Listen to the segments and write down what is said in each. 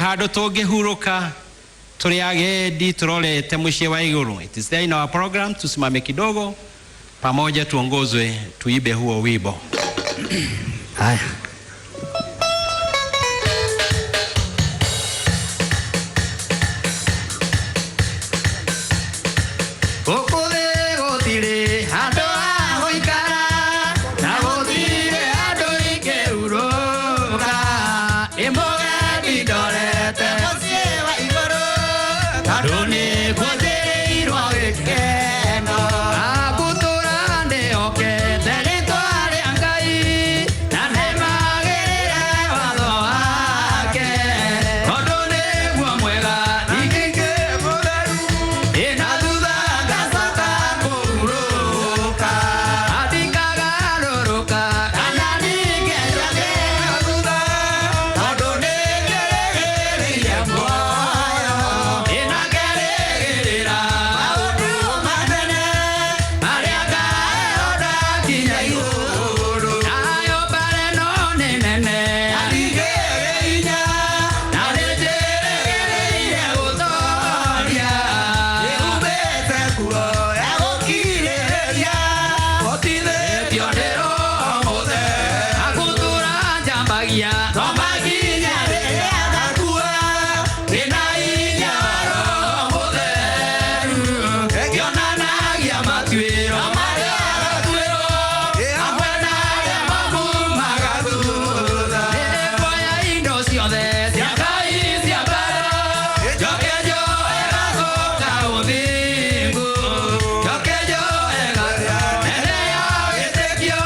Handũ tũngĩhurũka tũrĩ agendi tũrorete mũciĩ wa igũrũ. It is there in our program. Tusimame kidogo pamoja, tuongozwe tuibe huo wimbo. Haya. Gũkũ thĩ gũtirĩ handũ ha gũikara, na gũtirĩ handũ ingĩhurũka. Ndĩ mũgendi ndorete mũciĩ wa igũrũ, tondũ nĩkuo njĩrĩirwo gĩkeno. Ngũtũũra ndĩhokete rĩtwa rĩa Ngai, na nĩmagĩrĩre watho wake, tondũ nĩguo mwega ningĩ mũtheru. Ĩna thutha ngacoka kũhurũka, andikagarũrũka kana ningĩ njoke na thutha, tondũ nĩnjĩrĩgĩrĩire muoyo. Ĩna ngerĩgĩrĩra maũndũ manene marĩa ngaheo ndakinya igũrũ. Nayo mbara ĩno nĩ nene na ningĩ ĩ hinya, na nĩnjĩrĩgĩrĩire gũtooria. Ĩhumbĩte nguo ya gũkirĩrĩria, hotithĩtio nĩ Roho Mũtheru. Agũtũũra njambagia no makinya rĩrĩa ngakua, ndĩna hinya wa Roho Mũtheru. Ngĩonanagia matuĩro marĩa ngatuĩrwo, hamwe na arĩa mamumaga thutha. Nĩngwoya indo ciothe cia Ngai cia mbara, njoke njoe gacoka ũthingu, njoke njoe nene ya wĩtĩkio,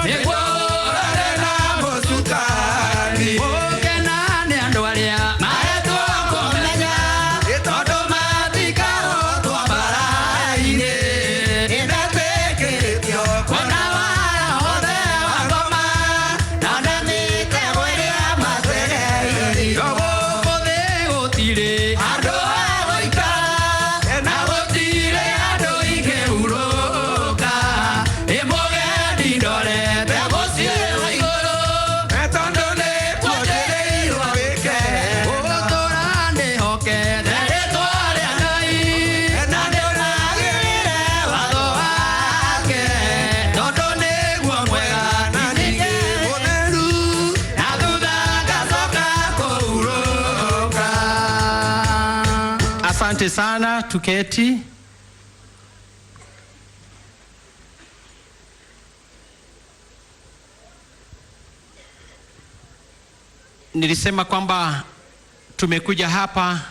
nĩguo hũrane na mũcukani. Gũkena nĩ andũ arĩa mahetwo kũmenya, tondũ matikahotwo mbara-inĩ. Nĩmetĩkĩtio kuona wara wothe wa ngoma, na mĩtego ĩrĩa mategeire. Gũkũ thĩ gũtirĩ handũ ha gũikara, na gũtirĩ handũ ingĩhurũka. Ndĩ mũgendi ndorete mũciĩ wa igũrũ, tondũ nĩkuo njĩrĩirwo gĩkeno. Gũtũũra ndĩhokete rĩtwa rĩa Ngai, na ndĩmagĩrĩre watho wake, tondũ nĩguo mwega na ningĩ mũtheru, na thutha ngacoka kũhurũka. Asante sana, tuketi. Nilisema kwamba tumekuja hapa